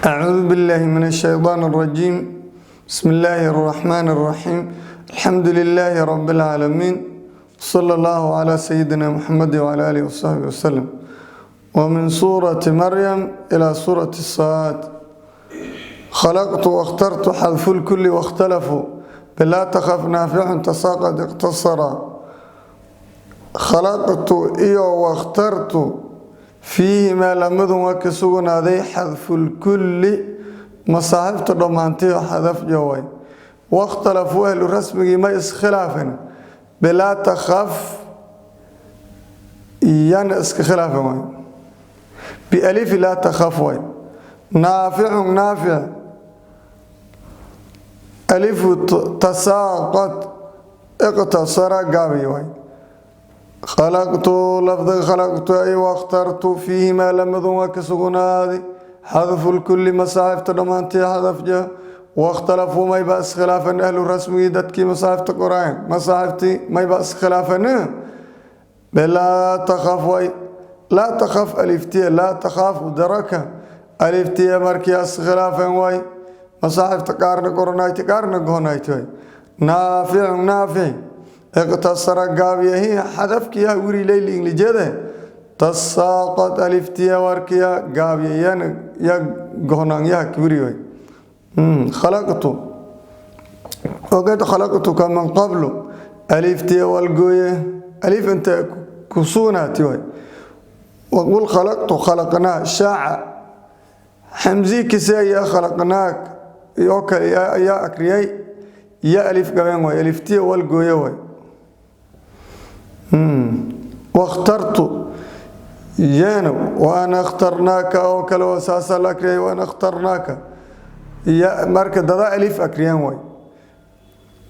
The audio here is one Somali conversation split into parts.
أعوذ بالله من الشيطان الرجيم. بسم الله الرحمن الرحيم. الحمد لله رب العالمين، صلى الله على سيدنا محمد وعلى آله وصحبه وسلم. ومن سورة مريم إلى سورة الصاد. خلقت واخترت حذف الكل واختلفوا بلا تخف نافع تساقط اقتصر. خلقت iyo واخترت fiihimaa lamadun waa ka sugnaaday xadfulkulli, masaaxifta dhammaantay oo xadaf jaway. Wakhtalafuu, ahlu rasmigii ma iskhilaafin, bilaa takhaf yana iska khilaafin waay, bialifi laa takhaf waay. Naaficun naafic alifu tasaaqad iqtasara gaabi waay. Khalaqtu, lafdiga khalaqtu ay wakhtartu fiihimaa lamadun waa ka sugnaaday xadfulkulli, masaaxifta dhammaantii xadafja. Wakhtalafuu, mayba iskhilaafan ahlu rasmigii, dadkii masaaxifta qoraayan, masaaxiftii mayba iskhilaafan bilaa takhaf way, laa takhaf aliftiya, laa takhaafu daraka aliftiya markii iskhilaafan way, masaaxifta qaarna qoranayti qaarna gohonayti way. Naaficun naafic iqtasara gaabyahi, xadafkiya wiri leyli inglijada tasaaqad aliftiya warkiya gaabyayana ya gohnaanyaha wiri way. Khalaqtu waqad khalaqtuka min qablu aliftiya walgooye, alif inta ku sugnaati way. Waqul khalaqtu khalaqnaa shaaca xamzi kise ayaa khalaqnaak oo kale ayaa akriyay ya alif gabeen way, aliftiya walgooye way. Wakhtartu yeena waana ikhtarnaaka oo kale oo saasaa la akriyay, waana ikhtarnaaka ya marka dada alif akriyaan way,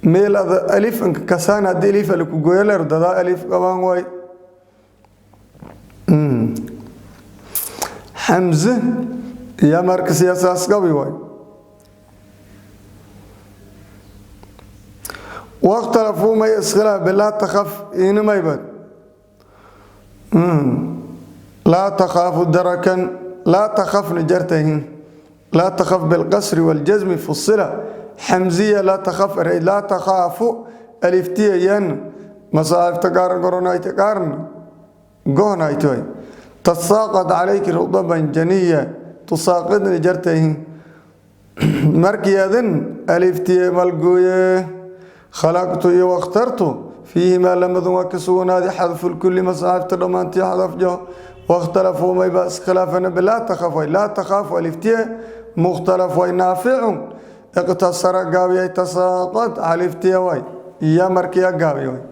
meel ada alif kasaan haddii alif laku gooyo leer dada alif qabaan way. Xamze ya marka siyaasaas qabi way. Wakhtalafuu, may iskhilaaf bilaa takhaf inimaybad, laa takhaafu darakan, laa takhafna jartahin, laa takhaf bilqasri waljasmi fusila xamziya laa takhaf aray, laa takhaafu aliftiya yan masaafta qaar goronayta qaarna gohnayta way. Tasaaqad calayki rudaban janiya tusaaqidna jartahin markiyadan aliftiya malgooye. Khalaqtu iyo wakhtartu fiihimaa lamadun waa ka sugnaaday xadfulkulli, masaaxifta dhammaantii xadafjo. Wakhtalafuu, mayba iskhilaafana bilaa takhaf way, laa takhaafu aliftiye mukhtalaf way. Naaficun iqtasara gaabiyay tasaaqad aliftiye way iyo markiya gaabiy way.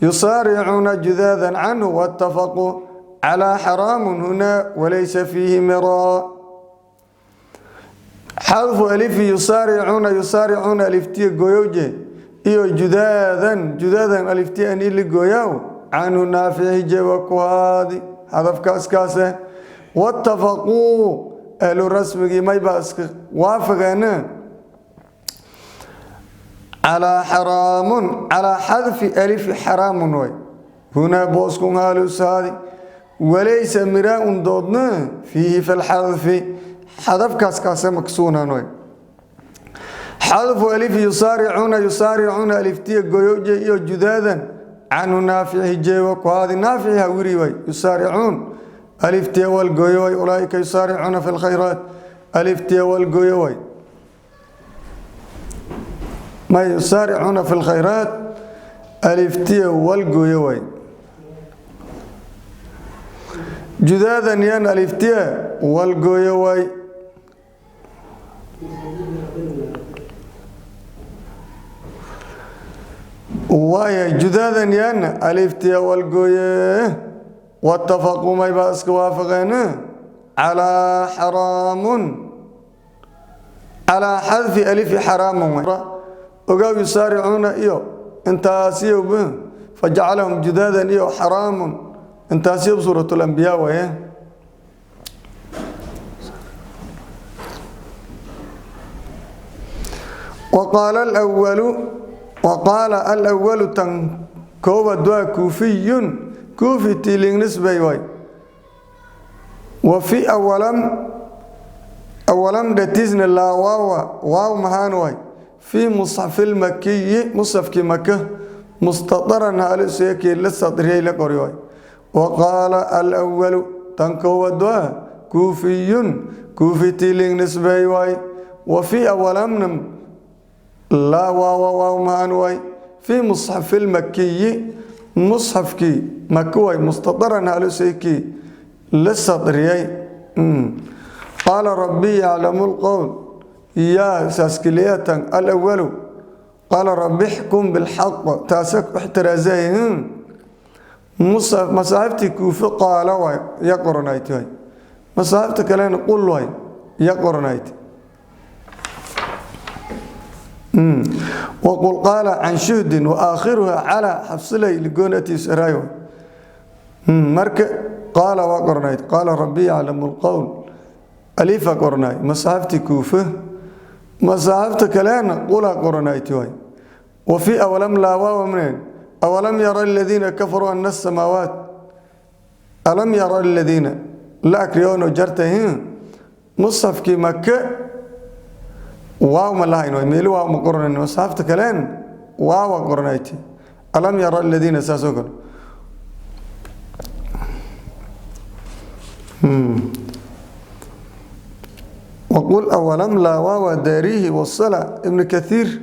Yusaaricuuna judaadan canhu wattafaquu calaa xaraamun hunaa walaysa fiihi miraa. Xadfu alifi yusaaricuuna, yusaaricuuna aliftiye gooyowje iyo judaadan, judaadan aliftiye an ili gooyaaw canhu naafici jewa ku haadi hadafkaaskaase. Wattafaquu, ahlu rasmigii mayba iska waafaqeena calaa xaraamun, calaa xadfi alifi xaraamun way hunaa booskun haalusaadi, walaysa miraa-un doodna fiihi fi lxadfi xadafkaaskaase maksuunan way. Xadfu alif yusaaricuuna, yusaaricuuna aliftiya goyowje iyo judaadan canhu naafici jeewa ku haadi, naafici hawiri way. Yusaaricuun aliftiya walgooyo way, ulaaika yusaaricuuna fi lkhayraat aliftiya walgooyo way, ma yusaaricuuna fi lkhayraat aliftiya walgooyo way. Judaadan yan aliftiya walgooyo way. Waaya judaadan yan aliftiya walgooye. Wattafaquu, maybaa iska waafaqeen calaa xaraamun, calaa xadfi alifi xaraamun. Ogaaw yusaaricuuna iyo intaasiyo fajacalahum judaadan iyo xaraamun intaasiyo suurat lambiyaa waye. Waqaala alwalu, waqaala alwalu tan koobaad waa kuufiyun, kuufi tiilignisbay waay. Wa fi awalam Awalam dhatisna laa waawa waaw mahaan waay fii musxafi lmakiyi musxafkii maka mustadaran haaliseekii la sadriyay la qori waay. Wa qaala alwalu tan koowaad waa kuufiyun kuufi tiiling nisbeey waay. Wa fii awalamna laa waawa waaw mahaan waay fii musxafi lmakiyi musxafkii maka waay mustadaran haaliseekii la sadriyay. Qaala rabbi yaclamu lqowl yaa saaskiliyatan alawalu qaala rabbi xkum bilxaq taasa ixtiraazay masaaxibtii kuufi qaala waay ya qoranayti waay, masaaxibta kalena qul waay ya qoranayti. Waqul qaala can shuhdin wa aakhiruha calaa xabsilay ligoonatiis eraay waay. Marka qaala waa qoranayd qaala rabbi yaclamu lqowl alifa qoranaay masaaxibtii kuufe, masaaxibta kalena qulaa qoranayti waay. Wa fii awalam laa waawa mneen awalam yara aladiina kafaruu ana asamaawaat alam yara aladiina la akriyoono jartay musxafkii maka waaw ma lahayn waay, meeli waaw ma qoranayn, masaaxibta kaleen waawa qoranayti alam yara aladiina saas oo kale. Waqul awalam laa waawa daariihi wasala ibnu kathiir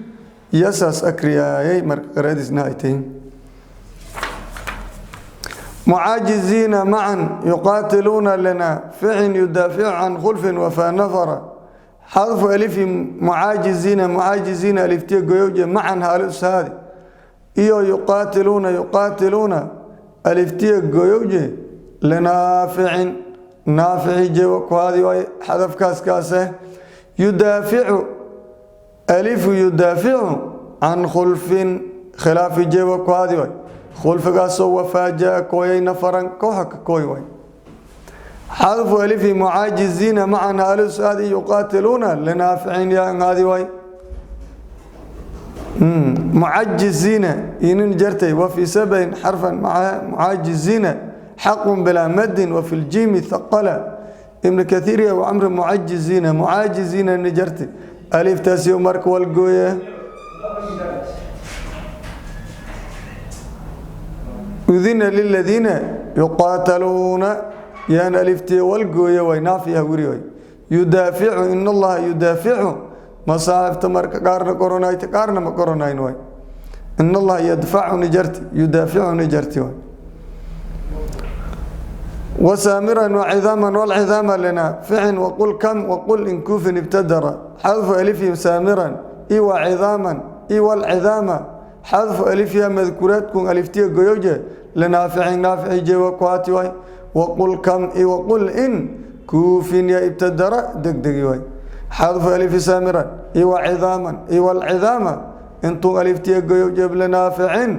yasaas akriyaayay marka qiraadiisna ay tahay. Mucaajiziina macan yuqaatiluuna lana ficin yudaaficu can khulfin wafaa nafara xadfu alifi mucaajiziina mucaajiziina aliftiya goyowje macan haali ushaadi iyo yuqaatiluuna yuqaatiluuna aliftiya goyowje linaaficin naafici jewa ku haadi waay xadafkaas kaase. Yudaaficu alifu yudaaficu can khulfin khilaafi jewa ku haadi waay, khulfigaasoo wafaajaa kooyay nafaran kooxa ka kooy waay. Xadfu alifi mucaajiziina macan haali ushaadi yuqaatiluuna linaaficin yaan haadi waay. Mucajiziina inin jartay wa fii sabin xarfan maca mucaajiziina xaqun bilaa madin wa fi ljiimi thaqala ibnu kathiir iyo camri mucajiziina mucaajiziina inin jartay aliftaasi marka walgooye. Udina liladiina yuqaataluuna yaan aliftiya walgooye way naafiya wiri way. Yudaaficu in allaha yudaaficu masaaxibta marka qaarna qoronayta qaarna ma qoronayn way. In allaha yadfacu nijarti yudaaficu nijarti way. Wasaamiran wacidaman walcidaama linaaficin waqul kam waqul in kuufin ibtadara xadfu alifihim saamiran i wacidaaman i walcidaama xadfu alifiha madkuuraadkun aliftiya goyowje linaaficin naafici jewa kuhaati waay. Waqul kam i waqul in kuufin ya ibtadara degdegi waay. Xadfu alifi saamiran i wacidaaman i walcidaama intun aliftiya goyowje linaaficin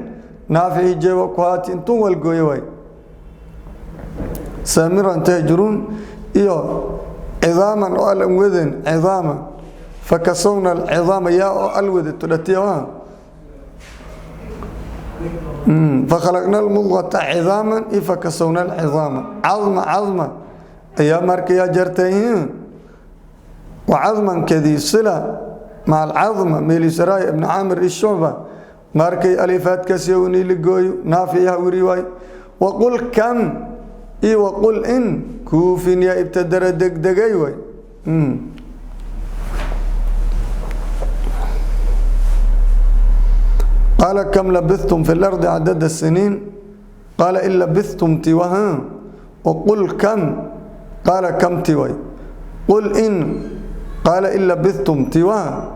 naafici jewa kuhaati intun walgooyo waay. Saamiran tahjuruun iyo cidaaman oo alan wadan cidaama fakasawna alcidaama yaa oo alwada tudhatiya waa fakhalaqna almudqata cidaaman iyo fakasawna alcidaama cadma cadma ayaa marka yaa jartay wacadman kadii sila maca alcadma meelisaraay ibn caamir ishucba markay alifaadkaasi uniiligooyo naafiyaha wiri waay. Waqul kam iyo waqul in kuufin yaa ibtadara degdegay waay. Qaala kam labithtum fi lardi cadada siniin qaala in labithtum tiwaha waqul kam qaala kam tiway qul in qaala in labithtum tiwaha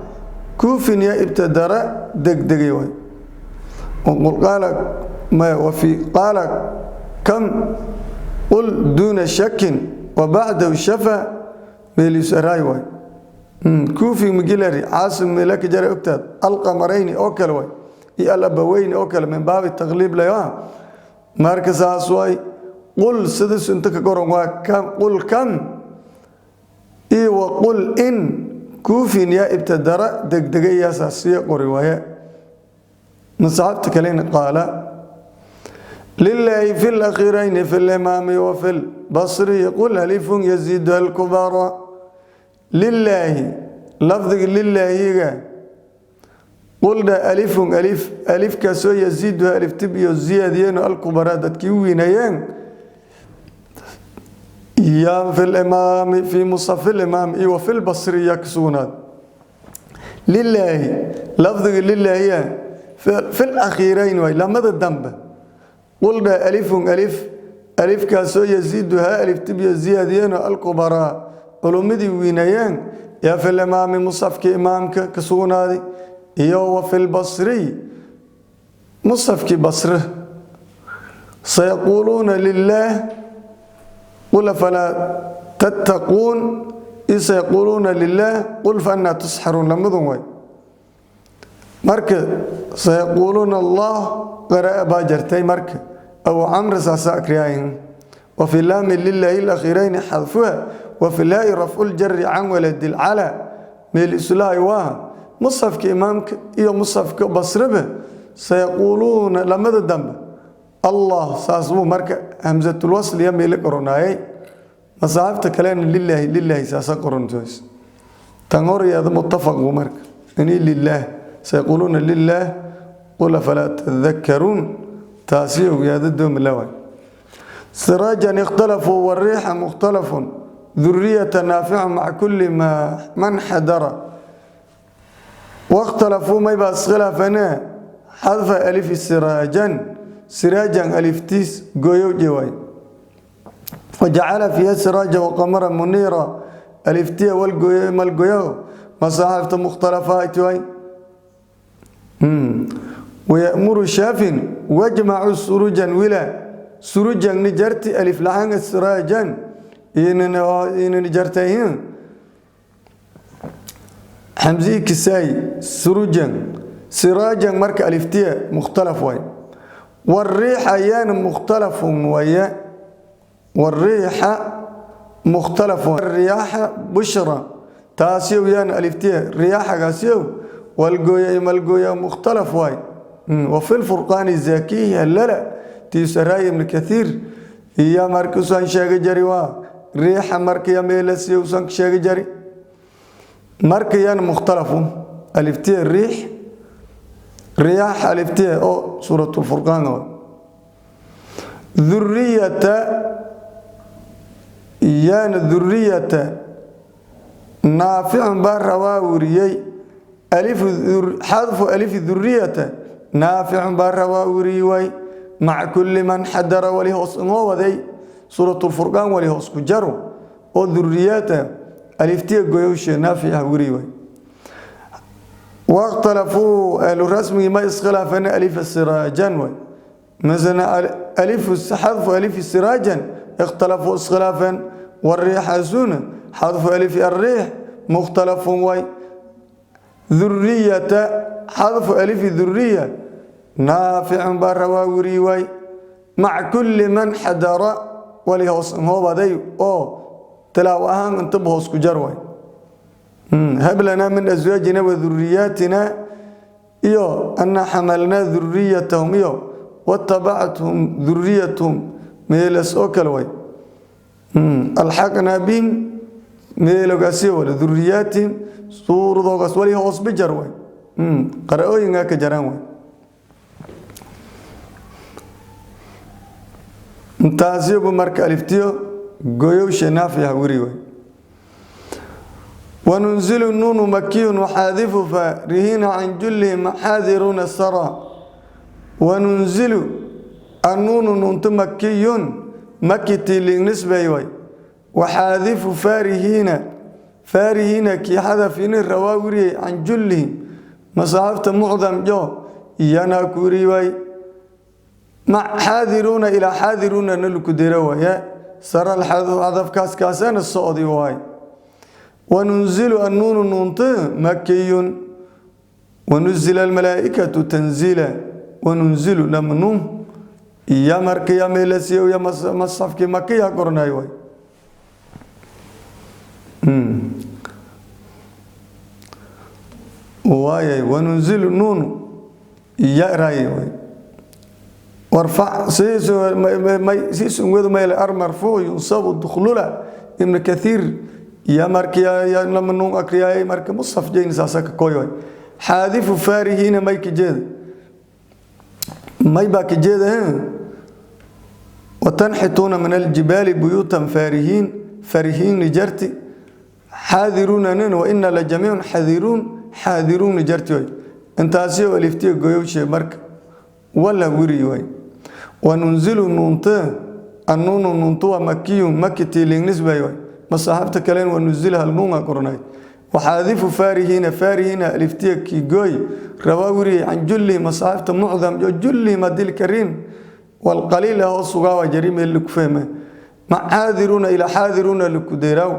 kuufin yaa ibtadara degdegay waay. Waqul qaala wafi qaala kam qul duuna shakin wabacdahu shafa meelisaraay waay. Kuufi migilari caasim meelaka jara ogtaad alqamarayni oo kale waay iyo alabaweyni oo kale min baabi taqliib laya marka saas waay. Qul sidiis inta ka qoran waa kam qul kam iyo waqul in kuufin yaa ibtadara degdegayaasaas siya qori waaye. Masaxabta kalena qaala lilaahi fi lakhiirayni fi limaami wa fi lbasri qul alifun yaziidu alkubara. Lilaahi lafdiga lilaahiga quldha alifun alif, alifkaasoo yasiiduha aliftib iyo ziyaadiyeen alkubaraa dadkii u wiinayeen yaa fi limaami, fii musafi limaam iyo wa fi lbasri yaa ka sugnaad. Lilaahi lafdiga lilaahiya fi lakhiirayn waay, lamada dambe. Quldha alifun alif, alifkaasoo yasiiduhaa aliftib iyo ziyaadiyeen alkubaraa culummadii wiinayeen yaa fi limaami musafkii imaamka ka sugnaaday iyo wa fi lbasriy musafkii basre. Sayaquuluuna lilaah, qul afalaa tattaquun, iyo sayaquuluuna lilaah, qul fa annaa tusxaruun, lamadun way. Marka sayaquuluuna Allah qara'a baa jartay. Marka Abu Camr saasa akriyayn. Wa fi laami lilaahi alakhiirayni xadfuha, wa fi laa'i rafcu ljari can waladi lcala meel islahay waa musafka imaamka iyo musafka basreba. Sayaquuluuna lamada dambe Allah saas buu. Marka hamsatulwasl iyo meelo qoronaayay, masaafta kalena lilaahi lilaahi saasa qorontoys. Tan hor iyada muttafaq buu. Marka ini lilaah sayaquuluuna lilaah, qul afalaa tadakkaruun, taasi ogaada doomila waay. Siraajan ikhtalafuu wariixa mukhtalafun, duriyata naaficu maca kulli maa man xadara. Wakhtalafuu maybaa iskhilaafane xadfa alifi siraajan, siraajan aliftiis gooyow jewaay. Wajacala fiiha siraaja waqamara muniira, aliftiya walgooyo malgoyo masaaxifta mukhtalafaati waay. Wayamuru shaafin wajmacu surujan wila surujan ni jarti alif laxanga siraajan inani jartayhin xamzii kisaay surujan siraajan. Marka aliftiya mukhtalaf waay. Wariixa ayaana mukhtalafun waya, wariixa mukhtalafun, riyaaxa bushra taasiyow yaana aliftiya riyaaxagaasiyow walgooya iyo malgooya mukhtalaf waay. Wa fi lfurqaani zakihi halala tiisaraay Ibn Kathiir iyo markuusan sheegi jari waa riixa markiya meelasiyo usan sheegi jari. Marka yaana mukhtalafu aliftiya riix riyaax aliftiya oo suuratulfurqaan waay. Dhuriyata yaana dhuriyata naaficun baa rawaa wariyey alifu xadfu alifi dhuriyata naaficun baa rawaa wariyey waay, maca kulli man xadara wali hoos ingoo waday suuratulfurqaan wali hoos ku jaro oo dhuriyata aliftiya goyowshe naafica wariy waay. Wakhtalafuu ahlu rasmigii ma iskhilaafeen alifa siraajan waay, masala alifu xadfu alifi siraajan ikhtalafuu iskhilaafeen. Wariixasuna xadfu alifi arriix mukhtalafun waay. Dhuriyata xadfu alifi dhuriya naaficun baa rawaa wariy waay, maca kulli man xadara wali hoos hoobaday oo tilaaw ahaan intaba hoos ku jar waay. Hab lanaa min aswaajina wa dhuriyaatina iyo anna xamalnaa dhuriyatahum iyo watabacthum dhuriyatuhum meelas oo kale way. Alxaqnaa bihim meelogaasiyo wale dhuriyaatihim suuradoogaas wali hoos bijar way, qara-ooyingaa ka jaraan way. Intaasiyobu marka aliftiyo goyowshe naafiha weri way. Wanunzilu nuunu makiyun waxaadifu faarihina can jullihi maxaadiruuna sara. Wanunzilu annuunu nuuntu makiyun makiti lignisbay way. Waxaadifu faarihiina, faarihiina kii xadafini rawaa weriyey can jullihim masaxafta mucdam jo iyanaa ku weri waay. Xaadiruuna ilaa xaadiruuna naluku dira waye sara xadafkaas kaasana socdi waay. Wanunzilu annuunu nuuntu makiyun wanuzila almalaa'ikatu tanziila. Wanunzilu lamnuun iyo markiya meelasiyo iyo masxafkii makiya qornay waay. Waayay wanunzilu nuunu ya raay waay. Warfac siisun wedu mayle ar marfuuc yunsabu dukhlula Ibn Kathiir Ya marka ya lama nuun akriyay marka musaf jayn saasa ka koy way. Xaadifu faarihiina may ka jeeda, may baa ka jeeda. Watanxituuna min aljibaali buyuutan faarihiin, farihiin nijarti, xaadiruuna nin wa ina la jamiicun xadiruun, xaadiruun nijarti way. Intaasi oo aliftiya goyowshe marka wala wiri way. Wanunzilu nuunte, annuunu nuuntu waa makiyun, maki tiiliingnisbay way. Masaxaabta kaleen wanuzil hal nuunga qornay. Waxaadifu faarihiina, faarihiina aliftiya kii gooy rawaa wiri can julli masaxaabta mucdam jo julli madil kariim والقليل هو سغاوا جريمه اللي كفهمه. معاذرون الى حاذرون لكديراو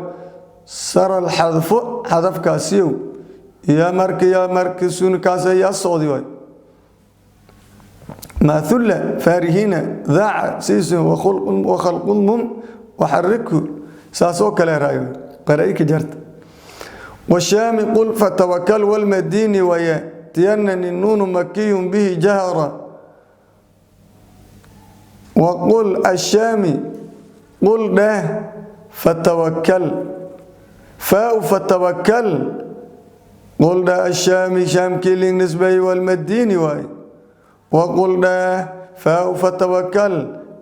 سر الحذف، حذف كاسيو يا مرك يا مرك سون كاس يا صودي واي. ما ثل فارهين ذاع سيس وخلق وخلق مم وحركه ساسو كلا رايو قرأيك جرت. والشام قل فتوكل والمدين ويأتينني النون مكي به جهرا. وقل الشامي قل ده فتوكل فاء فتوكل قل ده الشامي شام كيلين نسبي والمديني واي. وقل ده فاء فتوكل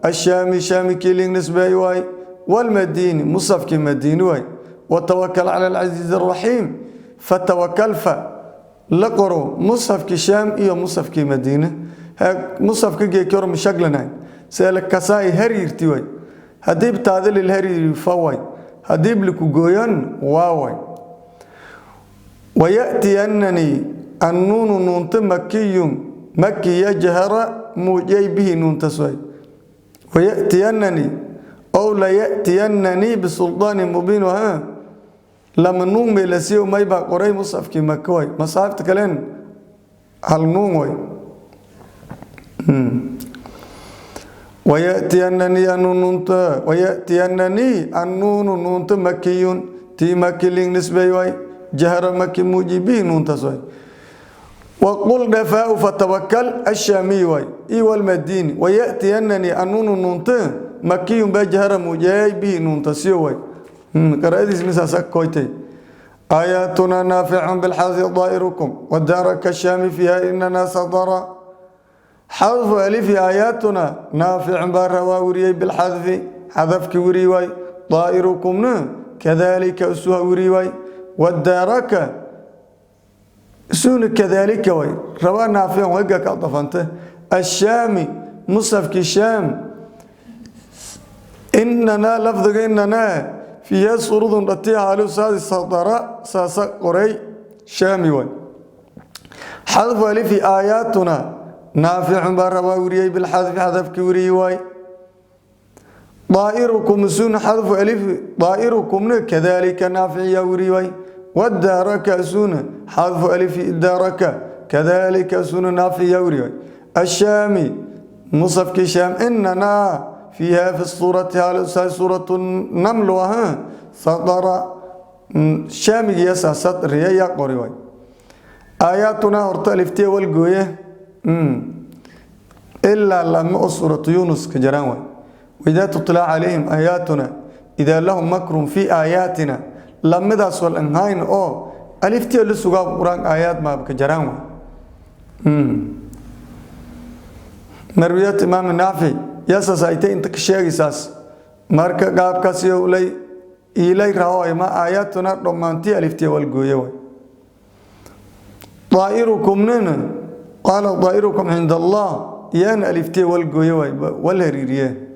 الشامي شام كيلين نسبي واي والمديني مصف كمديني واي. وتوكل على العزيز الرحيم فتوكل ف لقرو مصف كشام إيو مصف كمدينة مصف كجي كرم شغلنا سألك كساي هريرتي واي. هديب تعدل الهرير فواي هديب لكو جويان واوي. ويأتي أنني النون نون مكي مكي يجهر موجي به نون تسوي. ويأتينني أو لا يأتينني بسلطان مبين. وها لما نون ميلسيو ما يبقى قري مصحف كي مكوي مصحف تكلين هل نون وي. ويأتينني النون ويأتينني النون نون مكي تي مكي لين نسبي وي جهر مكي موجبي نون تسوي. وقل دفاء فتوكل الشامي وي إي والمديني. ويأتينني النون نون مكي بجهر موجبي نون تسوي. قرأت اسم سكويتي. آياتنا نافع بالحظ ضائركم ودارك الشام فيها إننا صدر. حذف ألف آياتنا نافع برواوري بالحذف حذفك وريواي ضائركم كذلك أسوها وريواي والدارك سون كذلك وي روا نافع وقك أضفنته الشامي مصف الشام إننا لفظ إننا فيها صرود رتيها على ساد الصدراء ساس قري شامي وي. حذف ألف آياتنا نافع برواوري بالحذف حذف كوري واي ضائركم سون حذف ألف ضائركم كذلك نافع يوري واي والدارك سون حذف ألف الدارك كذلك سون نافع يوري واي. الشامي مصف كشام إننا فيها في الصورة سورة النمل وها سطر شامي يسا سطر يا قري واي. آياتنا هرت ألفتي والجوية إلا لما سورة يونس كجران. وإذا تطلع عليهم آياتنا إذا لهم مكر في آياتنا لما ذا سؤال أنهاين أو ألفتي اللي سوى قرآن آيات ما بكجران. مرويات إمام النافع يسا سايتين تكشيغي ساس marka qaabkaas iyo ulay ilay raaway ma aayatuna dhammaantii aliftii walgooyo way. طائركم نن قال طائركم عند الله يان ألفتي والقوية والهريرية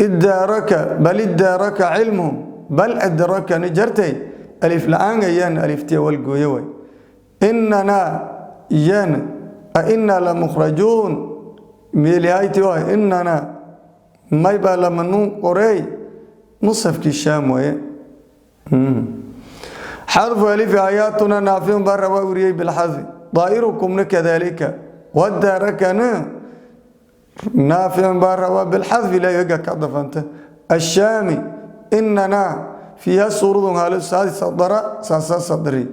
ادارك بل ادارك علمهم بل أدرك نجرتي ألف لآن يان ألفتي والقوية إننا يان أئنا لمخرجون ميليايتي إننا ما يبقى لمنون قري نصف كشام وي. حذف ألف آياتنا نافع بر ووري بالحذف ضائركم كذلك والداركنا نافع بر بالحذف لا يقع كضف أنت الشامي إننا فيها سرود هذا صدر صدري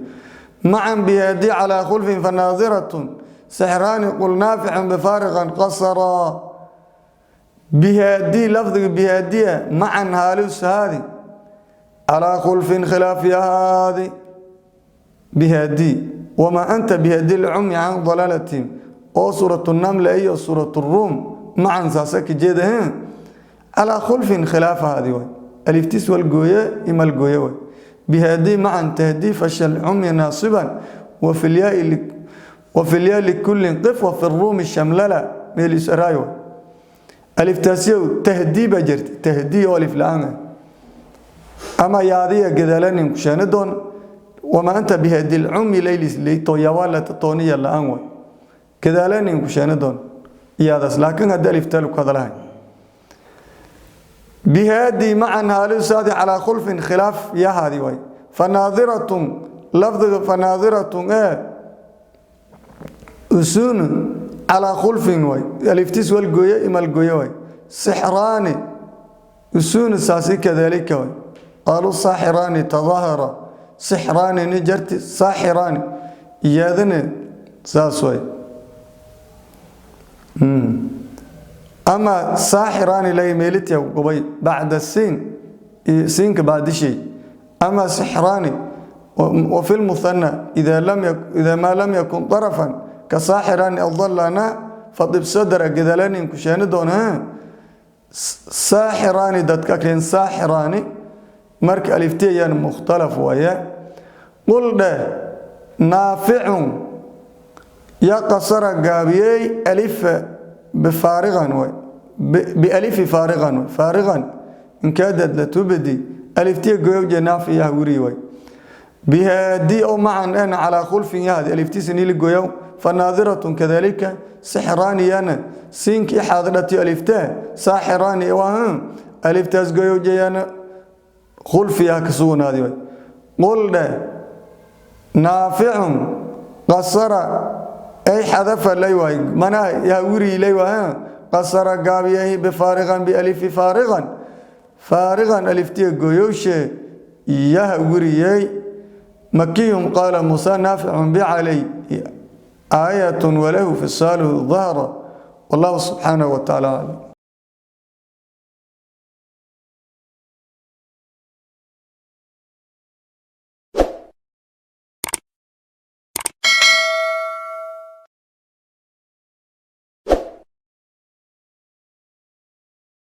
معا بيدي على خلف فناظرة سحران قل نافع بفارغا قصرا بهادي لفظ بهادية معا هالوس هذه Calaa khulfin khilaaf yahaadi. Bihaadii wamaa anta bihaadi lcumi can dalaalatin oo suuratu Namle iyo suuratu Ruum macan saasa ka jeeda. Calaa khulfin khilaaf ahaadi waay, aliftiis walgooye imalgooye waay. Bihaadii macan tahdii fashal cumi naasiban wafi lyaa likullin qif wafi ruumi shamlala meelisaraay waay. Aliftaasyow tahdii baa jirta, tahdii oo alif la-aan ah ama yaadiya gadalanin kusheeni doon. Wamaa anta bihaadi lcumi laylis leyto yawaalata tooniya la-aan waay, gadalanin kusheeni doon iyaadaas, laakiin haddii aliftaa lagu hadalahay. Bihaadii macan haalisaadi calaa khulfin khilaaf yahaadi waay. Fanaadiratun lafdiga fanaadiratun ee usuun calaa khulfin waay, aliftiis walgooye imalgooye waay. Sixraani usuun saasi kadalika waay. Qaaluu saaxiraani tadaahara, sixraani ni jarti, saaxiraani iyaadana saas waay. Ama saaxiraani lay meelitiya gubay bacda siin, siinka bacdishay. Ama sixraani وفي المثنى إذا ما لم يكن طرفا كساحران أضلنا فطب صدر جدلان كشان دون saaxiraani dadka akriyan saaxiraani. Marka aliftiyayaan mukhtalaf waaye. Qul dheh, naaficun ya qasara gaabiyey alifa bifaariqan way, bialifi faariqan way, faariqan inkaadad la tubdi aliftiya goyowje naafi yah wuri way. Bihaadii oo macan en calaa khulfin yahadi aliftiisa nili goyow. Fanaadiratun kadalika sixraaniyana siinki ixaadadhatiyo aliftee saaxiraani waa aliftaas goyowjeyana khulfiyaha ka sugnaadi way. Qul dheh, naaficun qasara ay xadafa lay waay, manaha yaa wiri lay waay, qasara gaabiyay bifaariqan bialifi faariqan, faariqan aliftiya goyowshe yaha wiriyey. Makiyun qaala Muusa naaficun bicalay aayatun walahu fisaaluhu dahra. Wallahu subxaanahu wa tacaala aclam.